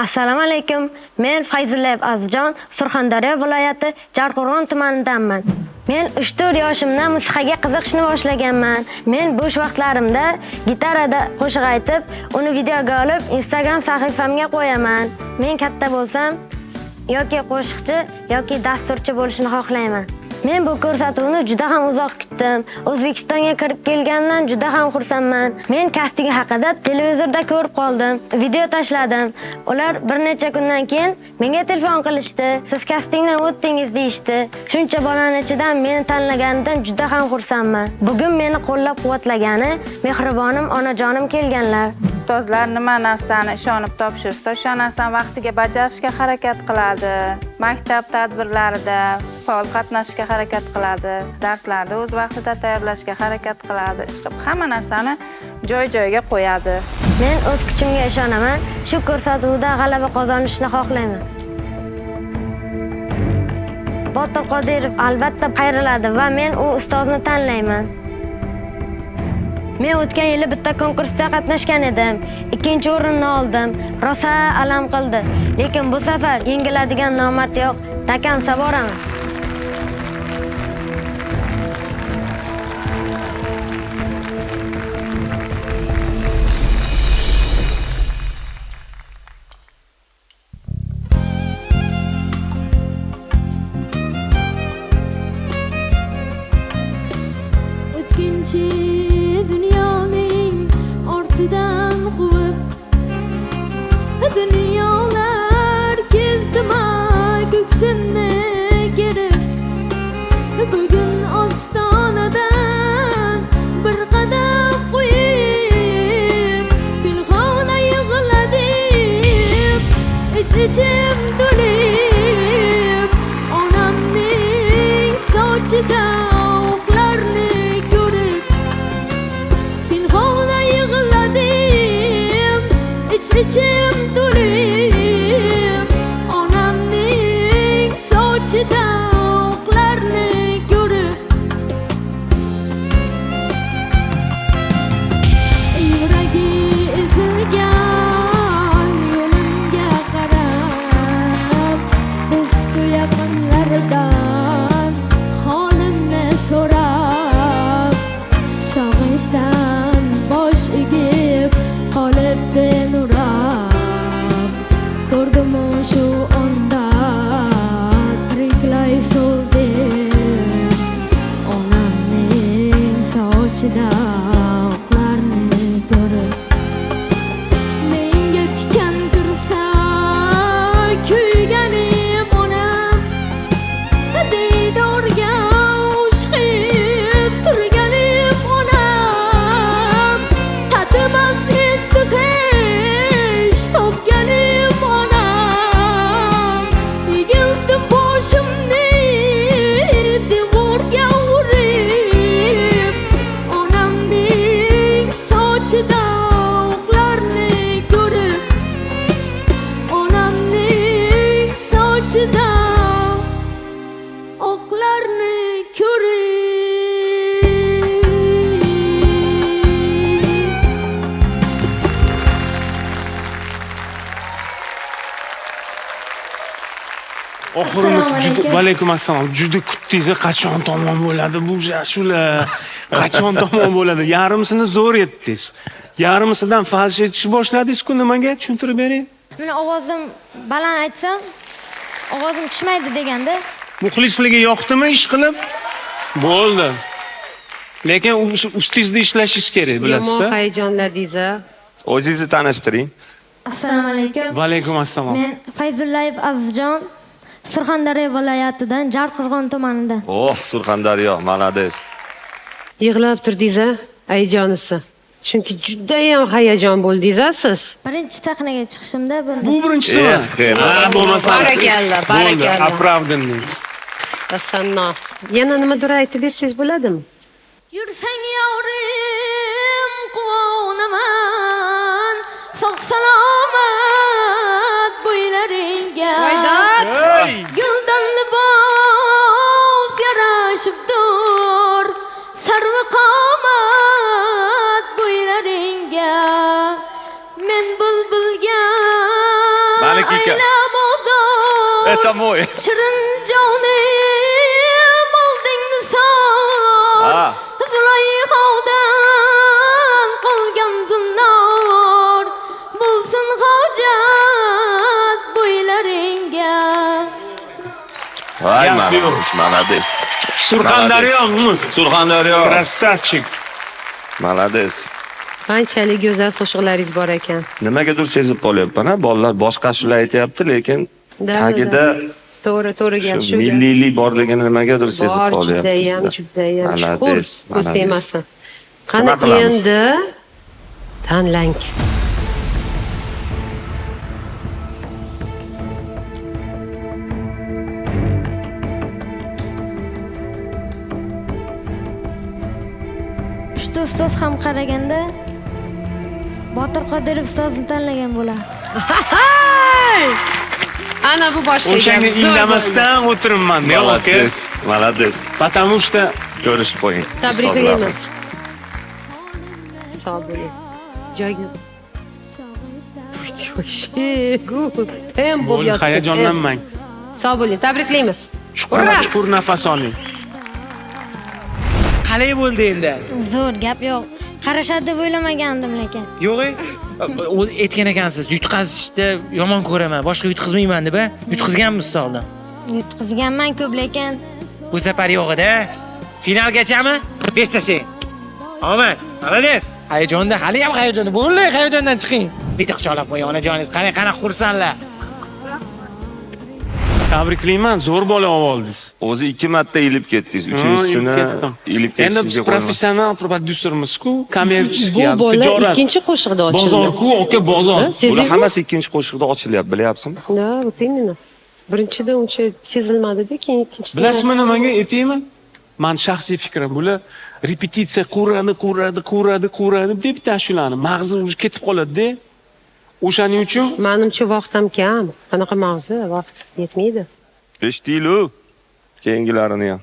Assalomu alaykum. Men Fayzullayev Azizjon, Surxondaryo viloyati Jarqo'rg'on tumanidanman. Men 3-4 yoshimda musiqaga qiziqishni boshlaganman. Men bo'sh vaqtlarimda gitarada qo'shiq aytib, uni videoga olib Instagram sahifamga qo'yaman. Men katta bo'lsam yoki qo'shiqchi yoki dasturchi bo'lishni xohlayman. Men bu ko'rsatuvni juda ham uzoq kutdim. O'zbekistonga kirib kelganimdan juda ham xursandman. Men kasting haqida televizorda ko'rib qoldim. Video tashladim. Ular bir necha kundan keyin menga telefon qilishdi. Siz kastingdan o'tdingiz deyishdi. Shuncha bolani ichidan meni tanlaganidan juda ham xursandman. Bugun meni qo'llab-quvvatlagani mehribonim onajonim kelganlar. Ustozlar nima narsani ishonib topshirsa, o'sha narsani vaqtiga bajarishga harakat qiladi. Maktab tadbirlarida faol qatnashishga harakat qiladi. Darslarni o'z vaqtida tayyorlashga harakat qiladi. Ishqilib hamma narsani joy-joyiga qo'yadi. Men o'z kuchimga ishonaman. Shu ko'rsatuvda g'alaba qozonishni xohlayman. Botir Qodirov albatta qayriladi va men u ustozni tanlayman. Men o'tgan yili bitta konkursda qatnashgan edim. Ikkinchi o'rinni oldim. Rosa alam qildi. Lekin bu safar yengiladigan nomard yo'q. Takansa boraman. O'tkinchi dunyoning ortidan quvib, dunyolar kezdim ko'ksimni kerib, bugun ostonadan bir qadam qo'yib, pinhona yig'ladim, ich ichim to'lib, onamning sochida o'qlarni ko'rib, pinhona yig'ladim, ich ichim to'lib, onamning sochida o'qlarni ko'rib, yuragi ezilgan yo'limga qarab, do'stu yaqinlardan holimni so'rab, sog'inchdan bosh egib qolibdi nurab, ko'rdim shu onda tiriklay so'ldim, onamning sochida oqlarni ko'rib, menga tikan kirsa kuyganim onam, diydorga ushqib turganim onam, tatimas endi hech topganim onam, egildim boshimni devorga urib, onamning sochida o'qlarni ko'rib, onamning sochida o'qlarni ko'rib. Oxirini Assalomu juda alaykum. Va alaykum assalom. Juda kutdingiz, qachon tamom bo'ladi bu ashula? Qachon tamom bo'ladi? Yarmisini zo'r yetdingiz. Yarmisidan фальш aytishni boshladingiz-ku, nimaga? Tushuntirib bering. Meni ovozim baland aytsam, ovozim tushmaydi deganda. Muxlisligi yoqdimi ish qilib? Bo'ldi. Lekin ustingizda ishlashingiz kerak, bilasiz. Yomon hayajonladingiz a. O'zingizni tanishtiring. Assalomu alaykum. Va alaykum assalom. Men Fayzullayev Azizjon, Surxondaryo viloyatidan, Jarqo'rg'on tumanidan. Oh, Surxondaryo, молодец. Yig'lab turdingiz a, hayajonisi. Chunki judayam hayajon bo'ldingiz a siz. Birinchi sahnaga chiqishimda bu Bu birinchisimi? Eh, Ha, bo'lmasa. Barakalla, Bo'ldi, barakalla. оправданный. Tasanno. Yana nimadir aytib bersangiz bo'ladimi? Yursang yorim, quvonaman, sog' salomat bo'ylaringga, guldan libos yarashibdur, sarvi qomat bo'ylaringga, men bulbulga Mana Aka. Ayla bozor Это мой. Shirin jonim olding nisor Ha. Zulayhodan qolgan zunnor bo'lsin hojat bo'ylaringga. Voy, Gap yo'q. молодец, молодец. Surxondaryo. Surxondaryo. Красавчик. Молодец. Qanchalik go'zal qo'shiqlaringiz bor ekan. Nimagadir sezib qolyapman, ha, bolalar boshqa ashula aytyapti, lekin Da, tagida To'g'ri, to'g'ri gap shu shu. Gap. milliylik borligini nimagadir sezib Bor, qolyapmiz. judayam, judayam chuqur Молодец, ko'z молодец. tegmasin. Qani Nima qilamiz? endi tanlang. Uchta ustoz ham qaraganda Botir Qodirov ustozni tanlagan bo'lardi. Ana bu boshqa gap. O'shanga Zo'r bo'ldi. indamasdan o'tiribman. Aka. Молодец, молодец. Потому что Ko'rishib qo'ying. Tabriklaymiz. Sog' bo'ling. Joyga. Tem bo'lib Bo'ldi, yotdi. hayajonlanmang. Sog' bo'ling. Tabriklaymiz. Chuqur chuqur nafas oling. Qalay bo'ldi endi? Zo'r, gap yo'q. Qarashadi deb o'ylamagandim lekin. Yo'q, o'zi aytgan ekansiz, yutqazishni yomon ko'raman, boshqa yutqizmayman deb, a? Yutqizganmiz sog'dan. Yutqizganman ko'p lekin Bu safar yo'q edi. Finalgachami? 5 tashlang. Omad, молодец. Hayajonda, hali ham hayajonda. Bo'ldi, hayajondan chiqing. Bitta quchoqlab qo'ying, onajoningiz. Qarang, qanaqa xursandlar. Tabriklayman, zo'r bola oldingiz. O'zi ikki marta ilib ketdingiz. Ha, ilib Uchinchisini ketdim. ilib Endi biz ketishingizga qo'yma. professional prodyusermiz-ku, kommerческий, Bu bola tijorat. ikkinchi qo'shiqda ochildi. Bozor-ku, aka, bozor. Ha, Bular Sezdingizmi? hammasi ikkinchi qo'shiqda ochilyapti, bilyapsizmi? Да, вот именно. Birinchida uncha sezilmadi-da, keyin ikkinchisida. Bilasizmi nimaga aytaymi? Man shaxsiy fikrim, bular repetitsiya quradi, quradi, quradi, quradi deb bitta ashulani mag'zi уже ketib qoladi-da. O'shaning uchun Manimcha vaqt ham kam. Qanaqa mag'zi? Vaqt yetmaydi. Eshitdinglu. Keyingilarini ham.